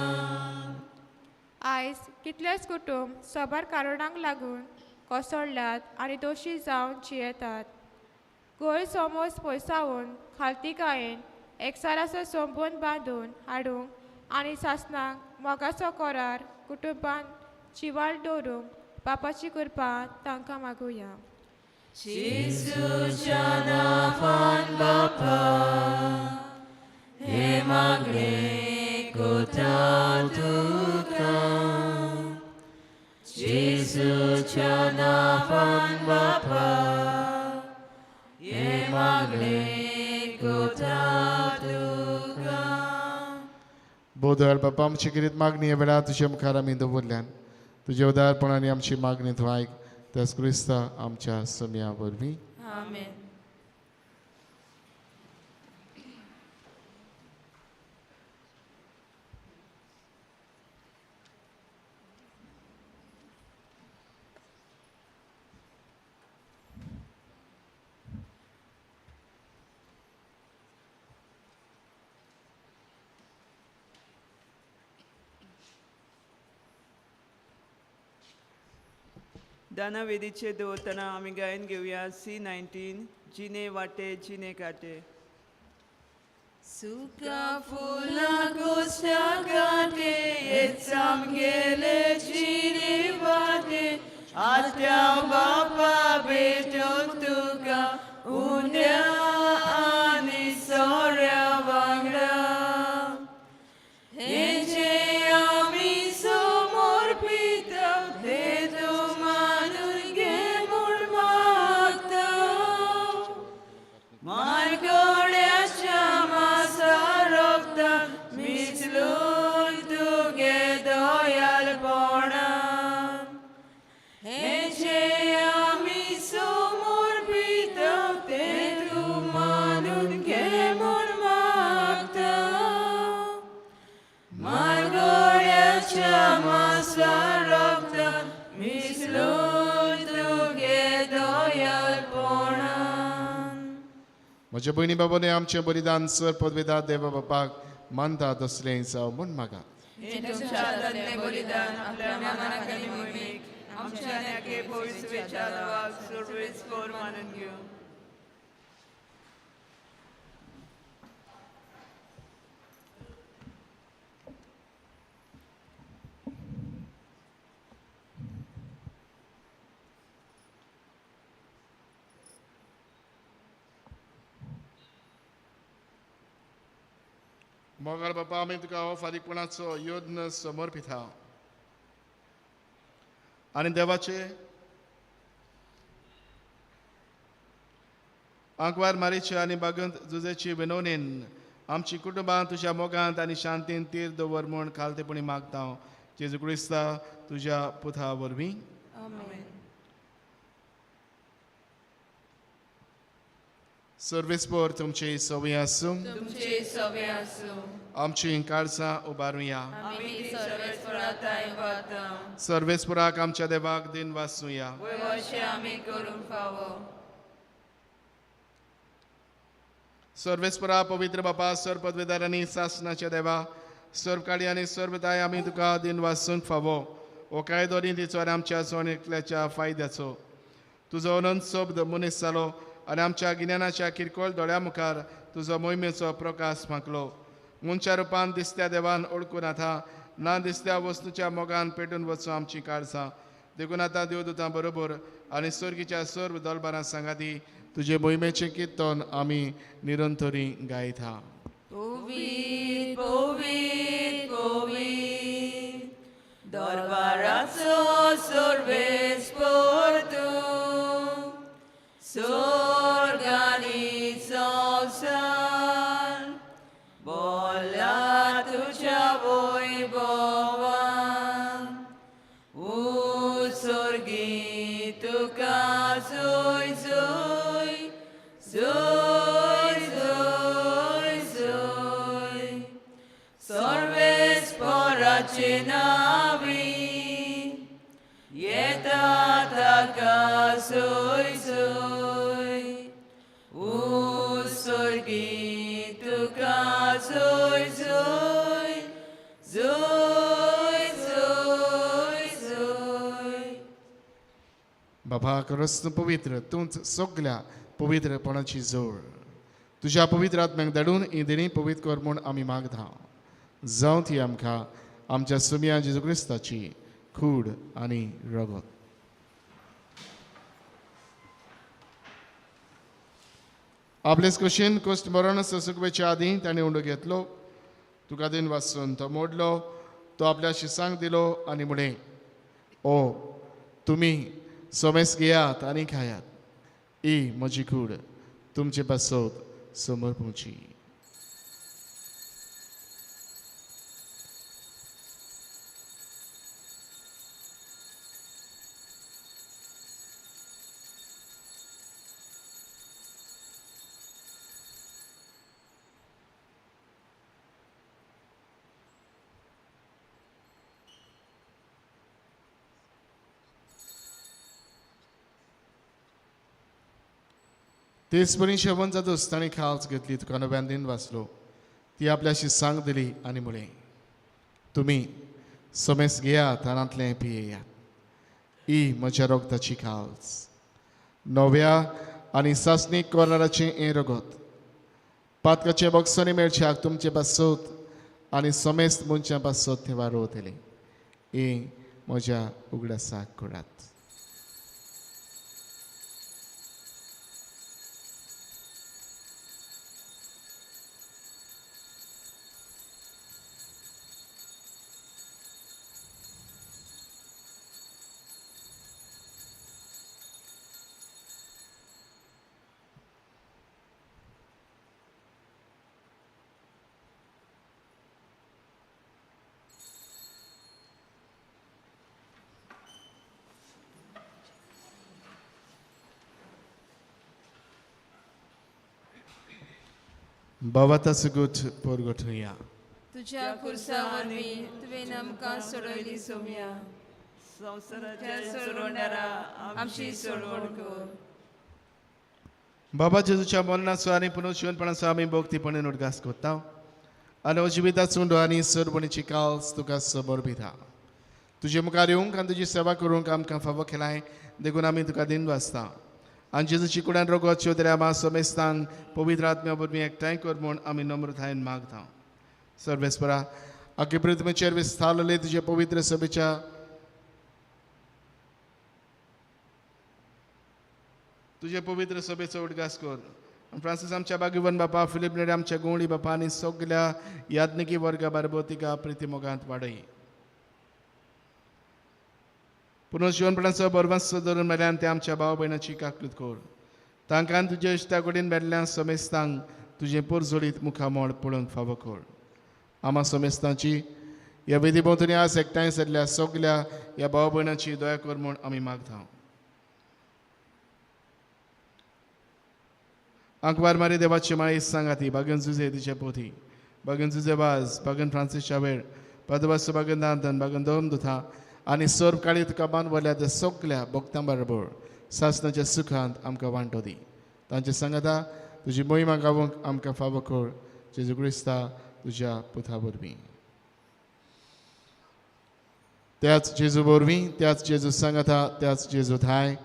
A: आयज कितलेच कुटुंब साबार कारणांक लागून कोसळ्ळ्यात आनी दोशी जावन जियेतात. गैरसमज पयसावन खालतीकायेन एकचाराचो संबंद बांदून हाडूंक आनी सासणाक मोगाचो करार कुटुंबान जिवाळ दवरूंक बापाची कृपा तांकां मागुया.
G: जेजूच्या नांवान बापा हे मागणें कोता तुका जेजूच्या नांवान बापा हे मागणें कोता तुका.
B: बोधळ बापा आमची किरीत मागणी ह्या वेळार तुज्या मुखार आमी दवरल्यान तुज्या उदारपणान आमची मागणी तूं आयक त्याच क्रिस्ता आमच्या सम्या वरवीं.
C: आमेन.
H: दानावेदीचे दवरतना आमी गायन घेवया C 19 जिने वाटे जिने काटे.
G: सुका फुलां कोसळ्या काटे येच आमगेले जिने वाटे आत्या बापा भेटोवंक तुका उण्या आनी सोऱ्या वांगडा हें जें आमी समर्पिता तें तूं मानून घे म्हूण मागता. मारगोड्याच्या मासा रगतान मिसळून तुगे दयालपणान हें जें आमी समर्पिता तें तूं मानून घे म्हूण मागता. मारगोड्याच्या मासा रगतान मिसळून तुगे दयालपणान.
B: म्हज्या भयणी बाबांनी आमचें बलिदान सर पदवेदार देवा बापाक मानता तसलें जावं म्हूण मागात.
H: हें तुमच्या हातांतलें बलिदान आपल्या मानाक आनी मोहिमेक आमच्या आनी पवित्रच्या नांवाक सर्वेस्पर मानून घेवं.
B: मोगाळ बापा आमी तुका हो फारीकपणाचो यत्न समर्पिता आनी देवाचे आंकवार मारीचे आनी बागंत जुजेची विनवणेन आमची कुटुंबां तुज्या मोगांत आनी शांतीन तीर दवर म्हूण खालतेपणी मागता जेजू क्रिस्ता तुज्या पुता वरवीं.
C: आमेन.
B: सर्वेस्पर तुमची सवय आसूं.
H: तुमचे सवे आसूं.
B: आमची काळजां उबारुया.
H: आमी ती सर्वेस्परा थांय वता.
B: सर्वेस्पराक आमच्या देवाक दिन वाचुया.
H: वयवशें आमी करूंक फावो.
B: सर्वेस्परा पवित्र बापा सर्व पदवेदार आनी सासनाच्या देवा सर्व काळी आनी सर्वताय आमी तुका दिन वाचूंक फावो हो कायदो नी तिचो आनी आमच्या जण एकल्याच्या फायद्याचो. तुजो अनंत शब्द मनीस जालो आनी आमच्या गिन्यानाच्या किरकोळ दोळ्या मुखार तुजो मोहिमेचो प्रकाश फांकलो. मनशा रुपान दिसत्या देवान ओळखून आतां ना दिसत्या वस्तूच्या मोगान पेटून वचूं आमची काळजां. देखून आतां देवदूतां बरोबर आनी स्वर्गीच्या सर्व दलबारां सांगाती तुजे मोहिमेचें किर्तन आमी निरंतरी गायता.
G: पवित्र पवित्र पवित्र दरबाराचो सर्वेस्पर तूं स्वर्गानी संवसार बोला तुज्या वैभवान उत्सर्गी तुका जोय जोय जोय जोय जोय सर्वेस्पराचे नांवी.
B: बाबा खरोच तूं पवित्र, तूंच सगल्या पवित्रपणाची जोड. तुज्या पवित्र आत्म्याक धाडून ही देणी पवित्र कर म्हूण आमी मागता. जावं ती आमकां आमच्या सुमया जेजू क्रिस्ताची कूड आनी रगत. आपलेच कुशीन कोश्ट मरण सोंसूंक आदीं ताणें उंडो घेतलो, तुका दिन वाचून तो मोडलो, तो आपल्या शिसांक दिलो आनी म्हणलें, ओ तुमी सोमेस घेयात आनी खायात, ही म्हजी कूड तुमचे पासत समर्पूची. तेच परी शेवण जातूच ताणें खाल्स घेतली, तुका नव्यान दिन वाचलो, ती आपल्या शिसांक दिली आनी म्हणलें, तुमी समेस घेयात आनी पियेयात, ही म्हज्या रगताची खाल्स, नव्या आनी सासणीक कराराचें हें रगत, पातकाचें बक्षांनी मेळच्याक तुमचे पासत आनी समेस्त मनशां पासत थंय वारोवतलें, ही म्हज्या उगडासाक करात. बाबा सुगूत पोरगोठया
H: तुझ्या खुर्सा वरवीं तुवें आमकां सोडयली सोम्या,
G: संवसाराच्या सोडवणारा आमची सोडवण कर.
B: बाबा जेजूच्या मरणाचो आनी पुनर्जिवनपणाचो आमी भक्तीपणे उडगास करता आनी जिविताचो उंडो आनी सरबणीची काल्स तुका समर्पिता. तुजे मुखार येवंक आनी तुजी सेवा करूंक आमकां फावो केलाय देखून आमी तुका दिन वाचता. आनी जेजूची कुडान रगत चौधरी आमा समेस्तांक पवित्र आत्म्या वरवीं एकठांय कर म्हूण आमी नम्रतायेन मागता. सर्वेस्परा आगे पृथ्वीचेर विस्तारलेले तुजे पवित्र सभेच्या तुजे पवित्र सभेचो उडगास कर. फ्रांसीस आमच्या बागीवन बापा, फिलीप नेरे आमच्या गोंवळी बापा आनी सगल्या याज्ञिकी वर्गा बारबो तिका प्रिती मोगांत वाडय. पुनर्जिवनपणाचो बरवास धरून मेल्यान ते आमच्या भाव भयणाची काकूत कर. तांकां तुज्या इश्टा कडेन मेल्ल्या समेस्तांक तुजें पोरजोळीत मुखामळ पळोवंक फावो कर. आमा समेस्तांची ह्या वेदी भोंवतणी आज एकठांय जाल्ल्या सगल्या ह्या भाव भयणाची दया कर म्हूण आमी मागता. आंकवार मारी देवाची माई सांगाती बागन जुजे तिचे पोथी, बागन जुजे वाज, बागन फ्रांसीस शावेर, पदवासो बागन दांतन, बागन दोम दुथा आनी सर्व काळी तुका बांदवल्या त्या सगल्या भक्तां बरोबर सासणाच्या सुखांत आमकां वांटो दी. तांचे सांगाता तुजी मोहिमा गावंक आमकां फावो कर. जेजू क्रिस्ता तुज्या पुता वरवीं. त्याच जेजू वरवीं, त्याच जेजू सांगाता, त्याच जेजू थाय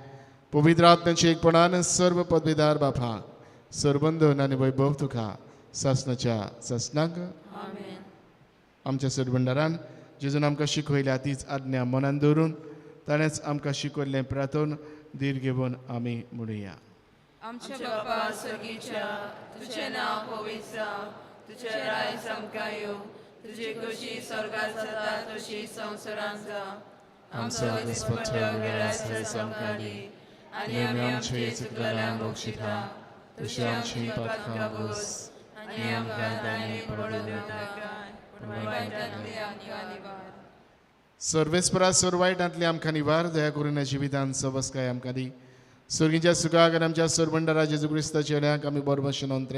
B: पवित्र आत्म्याचे एकपणान सर्व पदवीदार बापा सरबंधन आनी वैभव तुका सासणाच्या सासणाक. आमच्या सरबंडारान जेजून आमकां शिकयल्या तीच आज्ञा मनान दवरून ताणेंच आमकां शिकयल्लें प्रार्थन धीर घेवन आमी म्हणुया.
H: आमच्या बापा स्वर्गीच्या, तुझें नांव पवित्र जावं, तुजें राज आमकां येवं, तुजी खोशी स्वर्गात जाता तशी संवसारांत जावं.
B: आमचो दिसपट्टो गिरास आमकां दी आनी आमी आमचे चुकलेल्यांक बक्षिता तशी आमची पातकां बोस
H: आनी आमकां तांणी पडूं नाका, पूण वायटांतली आमकां निवार.
B: सर्वेस्परा सर्व वायटांतली आमकां निवार, दया करून जिवितान सवस्काय आमकां दी. सुर्गीच्या सुखाक आनी आमच्या सरबंडारा जेजू क्रिस्ताच्या चेड्यांक आमी बरोबर नोंद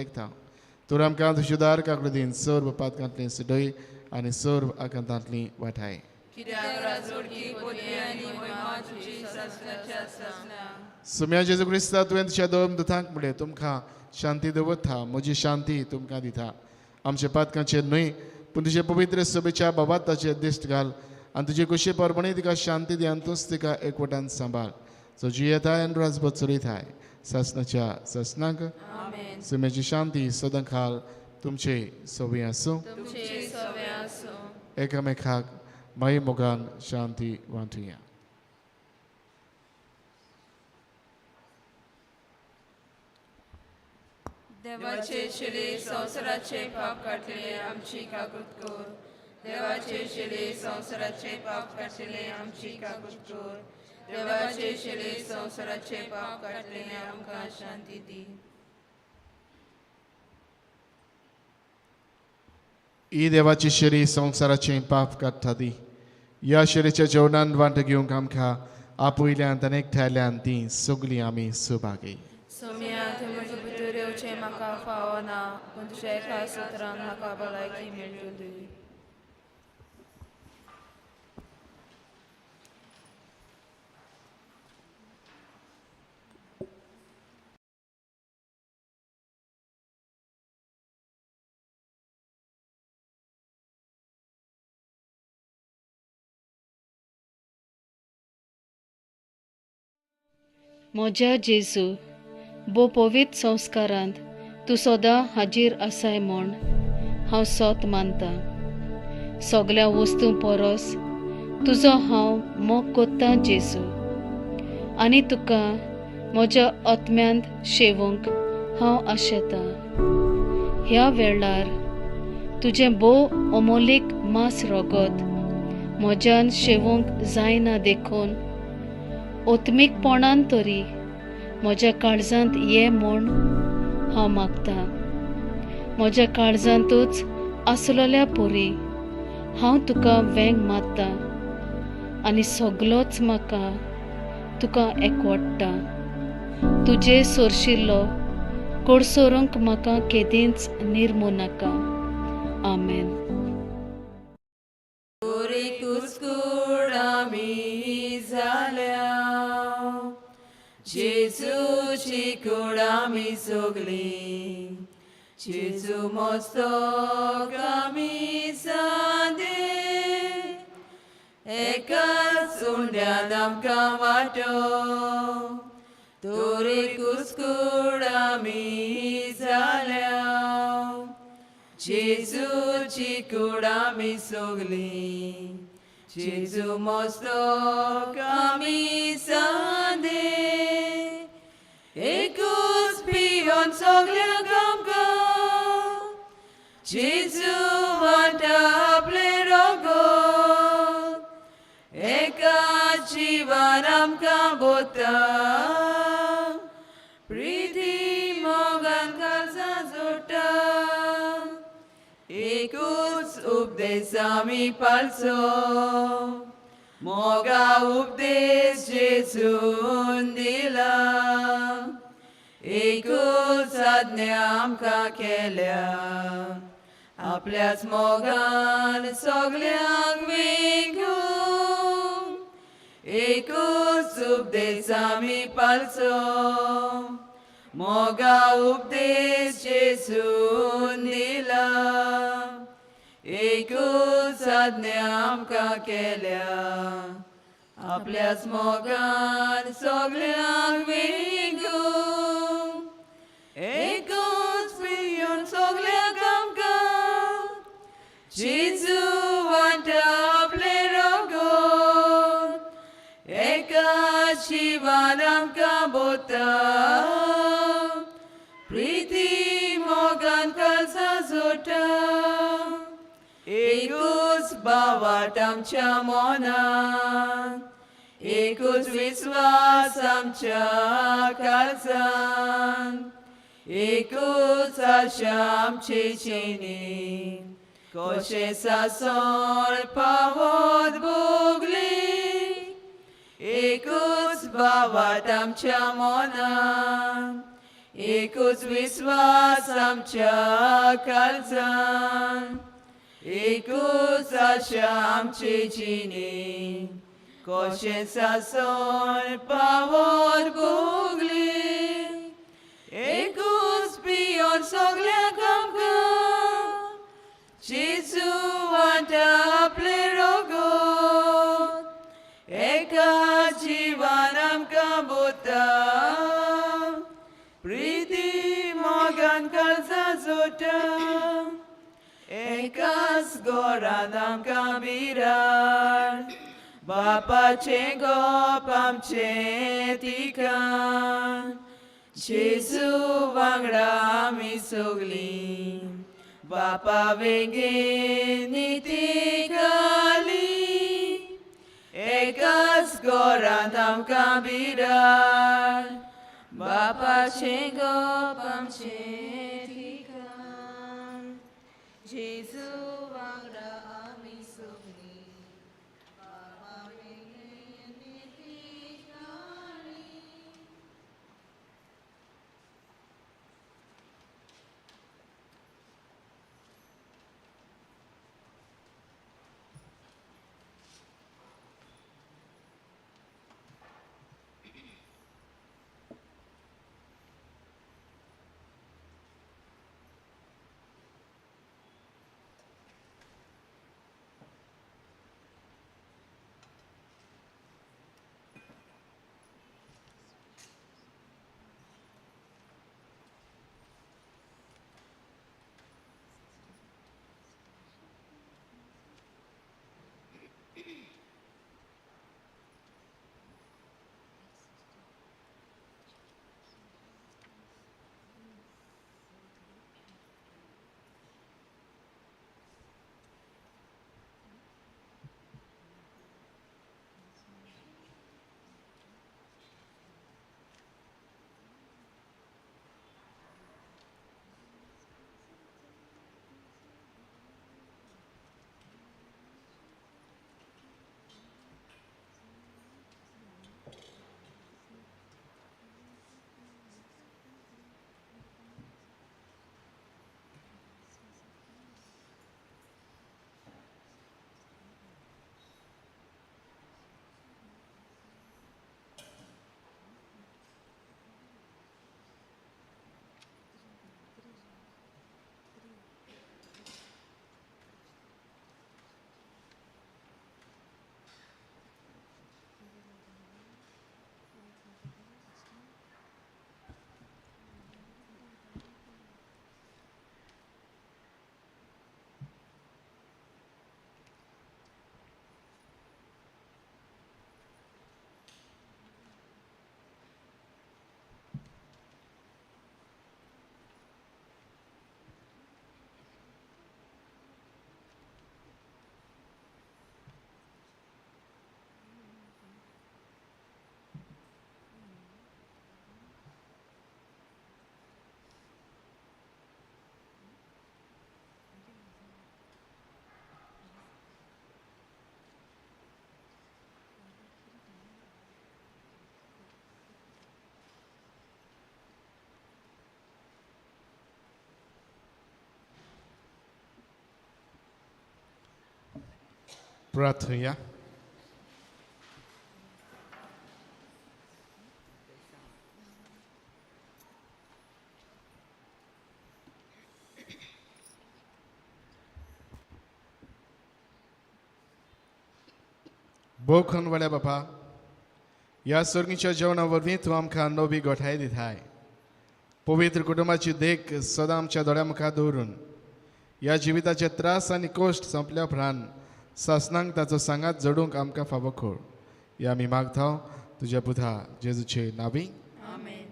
B: तर आमकां तुजेदार काकडो दीन सर्व पातकांतली सुडय आनी सर्व आकांतांतली वाठाय.
H: कित्याक राजवडकी पदवी आनी महिमा तुजी सासणाच्या सासणाक.
B: सुम्या जेजू क्रिस्ता तुवें तुज्या दोन दुतांक म्हणलें, तुमकां शांती दवरता, म्हजी शांती तुमकां दिता. आमच्या पातकांचेर न्हय पूण तुजे पवित्र सभेच्या बाबात ताचेर दिश्ट घाल आनी तुजे कुशी परमणी तिका शांती दी आनी तूंच तिका एकवटान सांबाळ. जो जियेताय आनी राजभर चलयताय सासनाच्या सासनाक.
H: आमेन.
B: सुमेची शांती सदांकाल तुमचे सवी आसूं.
H: तुमचे सवे आसूं.
B: एकामेकाक माई मोगान शांती वांटुया.
H: देवाचे शिले संवसाराचे पाप काडटले आमची काकूत कर. देवाचे शिले संवसाराचे पाप काडटले आमची काकूत कर. देवाचे शिले संवसाराचे पाप काडटले आमकां शांती दी.
B: ही देवाची शिरी संवसाराचें पाप काडटा ती. ह्या शिरीच्या जेवणान वांटो घेवंक आमकां आपयल्यान आनी एकठांयल्यान ती सगळीं आमी सुभागी.
H: सोम्या, तूं म्हजे भितर येवचें म्हाका फावना, पूण तुज्या एका सत्रान म्हाका भलायकी मेळटली.
F: म्हज्या जेजू, भोव पवित्र संस्कारांत तूं सदां हाजीर आसाय म्हूण हांव सोत मानतां. सगळ्या वस्तूं परस तुजो हांव मोग कोत्तां जेजू, आनी तुका म्हज्या आत्म्यांत शेवूंक हांव आशेतां. ह्या वेळार तुजें भोव अमोलीक मांस रगत म्हज्यान शेवूंक जायना देखून आत्मीकपणान तरी म्हज्या काळजांत ये म्हूण हांव मागतां. म्हज्या काळजांतूच आसलेल्या परी हांव तुका वेंग मारता आनी सगलोच म्हाका तुका एकवडटा. तुजे सोरशिल्लो कोडसोरूंक म्हाका केदींच निर्मू नाका. आमेन.
H: जेजूची कूड आमी सगळीं, जेजू मस्तक आमी सांदे, एकाच उंड्यान आमकां वांटो, तोरी कुस्कूड आमी जाल्या. जेजूची कूड आमी सगळीं, जेजू मस्तक आमी सांदे, एकूच पिवन सगळ्यांक आमकां, जेजू वांटा आपलें रगत, एका जिवान आमकां बोता, प्रिती मोगान काळजां जोडटा, एकूच उपदेश आमी पाळचो, मोगा उपदेश जेजून दिला, एकूच आज्ञा आमकां केल्या, आपल्याच मोगान सगल्यांक वेंगूंक, एकूच उपदेश आमी पाळचो, मोगा उपदेश जेजून दिला, एकूच आज्ञा आमकां केल्या, आपल्याच मोगान सगल्यांक वेंगूंक, एकूच पिवन सगल्यांक आमकां, जेजू वांटा आपलें रगत, एका जिवान आमकां बोता, प्रिती मोगान काळजां जोडटा, एकूच बावाट आमच्या मनान, एकूच विस्वास आमच्या काळजान, एकूच आशा आमची जिणी, कशें सासण पावत भोगली, एकूच बावाट आमच्या मनान, एकूच विस्वास आमच्या काळजान, एकूच आशा आमची जिणी, कशें सासण पावत भोगली, एकूच पिवन सगल्यांक आमकां, जेजू वांटा आपलें रगत, एका जिवान आमकां
G: एकाच घरांत आमकां बिराड बापाचें गोप आमचें ठिकाण जेजू वांगडा आमी सगलीं बापा वेंगेन निती घाली एकाच घरांत आमकां बिराड बापाचें गोप आमचें ठिकाण जेजू वांगडा आमी सगलीं बापा वेंगेन निती घाली.
B: प्रार्थुया. भोव वाड्या बापा, ह्या सर्गीच्या जेवणा वरवीं तूं आमकां नवी गोठाय दिताय. पवित्र कुटुंबाची देख सदां आमच्या दोळ्या मुखार दवरून ह्या जिविताचे त्रास आनी कश्ट सोंपल्या उपरांत सासनांक ताचो सांगात जोडूंक आमकां फावो कर. ह्या आमी मागता तुज्या पुता जेजूचे नांवी.
G: आमेन.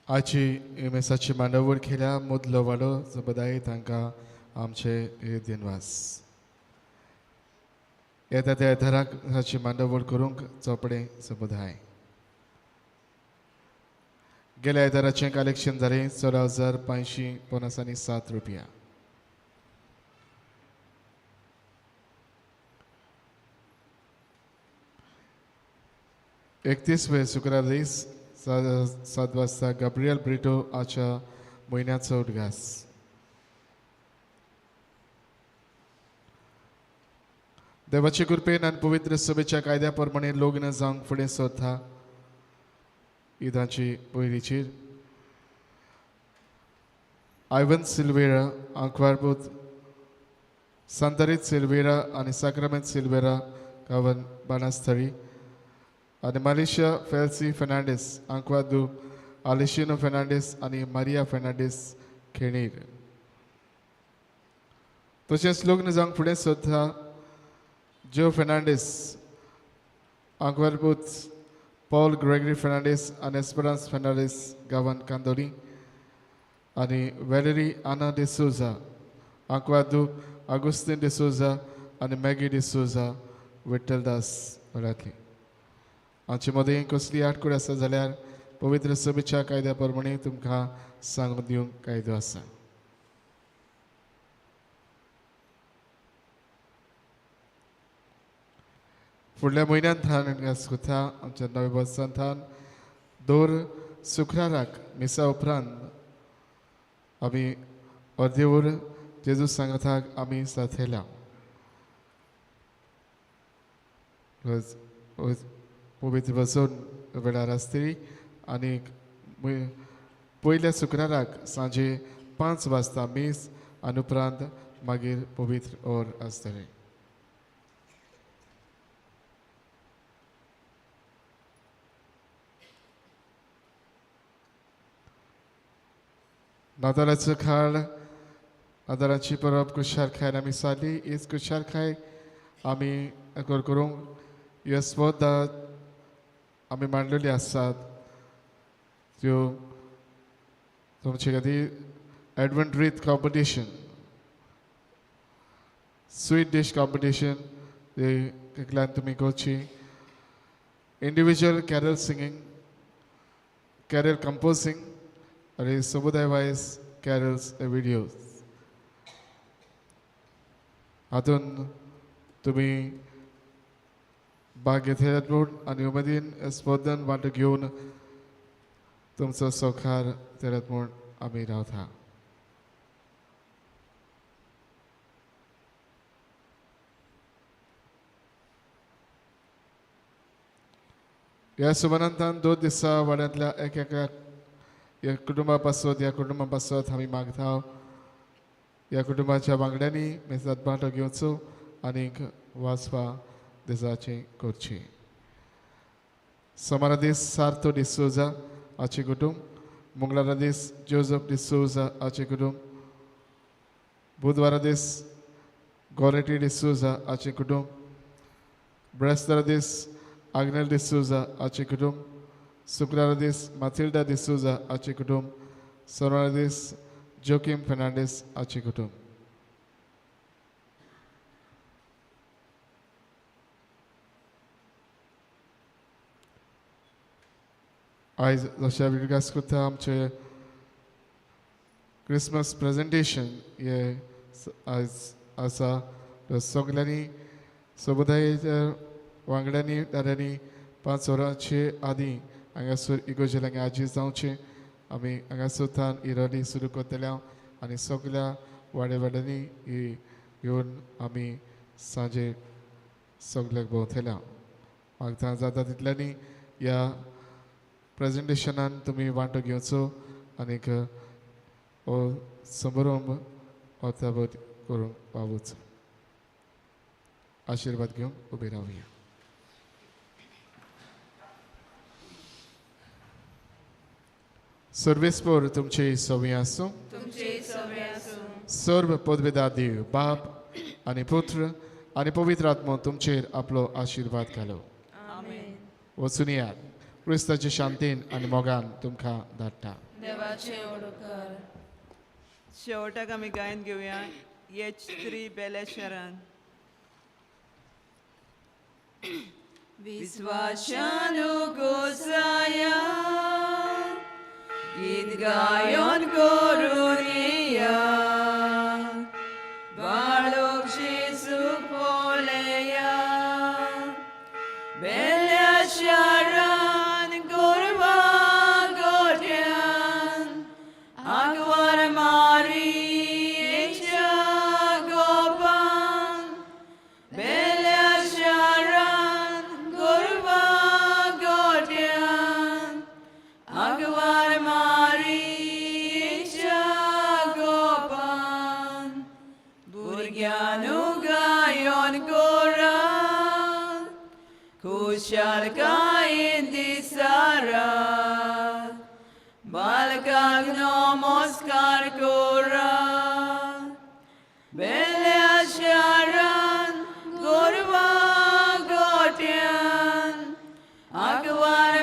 B: आजची मेसाची मांडावळ केल्या मुदलो वाडो जबदाई तांकां आमचे दिनवास. येता त्या आधाराक हाची मांडावळ करूंक चोपडे समुदाय. गेल्या आयताराचें कलेक्शन जालें 14,557 रुपया. 31वे शुक्रार दीस 7 वाजता गाब्रियल ब्रिटो आच्या म्हयन्याचो उदगास. देवाचे कृपेन आनी पवित्र सभेच्या कायद्या प्रमाणे लग्न जावंक फुडें सरता. ईदाची पयलीचेर आयवन सिल्वेरा आंकवारपूत सांतारीत सिल्वेरा आनी साक्रामेंत सिल्वेरा गांवान बाणास्थळी आनी मालेशिया फेल्सी फेर्नांडीस आंकवादू आलिशिनो फेर्नांडीस आनी मारिया फेर्नांडीस खेणीर. तशेंच लग्न जावंक फुडें सोदता ज्यो फेर्नांडीस आंकवारपूत पॉल ग्रेगरी फेर्नांडीस आनी एस्पेरांस फेर्नांडीस गांवान कांदोली आनी वेलरी आना डिसोजा आंकवादू आगुस्तीन डिसोजा आनी मॅगी डिसोजा विठ्ठलदास घरांतली. आमचे मदीं कसली आटकूड आसा जाल्यार पवित्र सभेच्या कायद्या प्रमाणे तुमकां सांगून दिवंक कायदो आसा. फुडल्या म्हयन्यांत थान सुता आमच्या नव्या वर्सान थान दर शुक्राराक मिसा उपरांत आमी अर्दे वर जेजू सांगाताक आमी साथयल्या. पवित्र बसून वेळार आसतली आनी पयल्या शुक्राराक सांजे 5 वाजता मीस आनी उपरांत मागीर पवित्र ओर आसतलें. नातालाचो खाड नातालाची परब खुशालकायेन आमी सारली. हीच खुशालकाय आमी करूंक ह्यो स्पर्धा आमी मांडलेली आसात त्यो तुमचे खातीर Advent wreath competition, sweet dish competition एकल्यान तुमी करची, individual carol singing, carol composing आनी समुदाय वायज कॅरल्स विडियोज. हातून तुमी भाग घेतल्यात म्हूण आनी उमेदीन स्पर्धेन वांटो घेवन तुमचो सहकार केल्यात म्हूण आमी रावता. ह्या सुमनांतान 2 दिसा वाड्यांतल्या एक एका ह्या कुटुंबा पासत ह्या कुटुंबा पासत आमी मागता ह्या कुटुंबाच्या वांगड्यांनी मेजांत वांटो घेवचो आनीक वाचपा दिसाचें करचें. सोमारा दीस सार्थो डिसोजा हाचें कुटुंब, मंगळारा दीस जोजफ डिसोजा हाचें कुटुंब, बुधवारा दीस गोरेटी डिसोजा हाचें कुटुंब, ब्रेस्तारा दीस आग्नेल डिसोजा हाचें कुटुंब, शुक्रारा दीस माथिल्डा डिसोजा हाचें कुटुंब, सोनवारा दीस जोकीम फेर्नांडीस हाचें कुटुंब. आयज जशें विकास करता आमचे क्रिसमस प्रेजेंटेशन हे आयज आसा. सगल्यांनी समुदायाच्या वांगड्यांनी दारांनी 5 वरांचे आदीं हांगासर इगोर्जेर हांगा आजी जावचें. आमी हांगासर थावन ही रॅली सुरू करतले आनी सगल्या वाड्या वाड्यांनी ही घेवन आमी सांजे सगल्याक भोंवतले. म्हाका जाता तितल्यांनी ह्या प्रेजेंटेशनान तुमी वांटो घेवचो आनीक हो समारंभ अर्थावत करूंक पावोचो. आशिर्वाद घेवन उबे रावया. सर्वेस्पोर तुमचे सवी आसूं, सर्व पदवेदार देव बाप आनी पुत्र आनी पवित्र आत्मो तुमचेर आपलो आशिर्वाद घालो. वचून यात क्रिस्ताचे शांतीन आनी मोगान तुमकां धाडटा.
G: शेवटाक आमी गायन घेवया H3 बेल्या शरण. विश्वासानु गोसाया गीत गायन करुनिया बाळोक जेजू पळया बेल्या शरण गोरवा गोठ्यान आगवार मारियेच्या गोपान बेल्या शरण गोरवा गोठ्यान आगवार मारियेच्या गोपान.
H: जायत दिसारात बालकाक नमस्कार करात बेल्या शारान गोरवां गोट्यान आंकवार.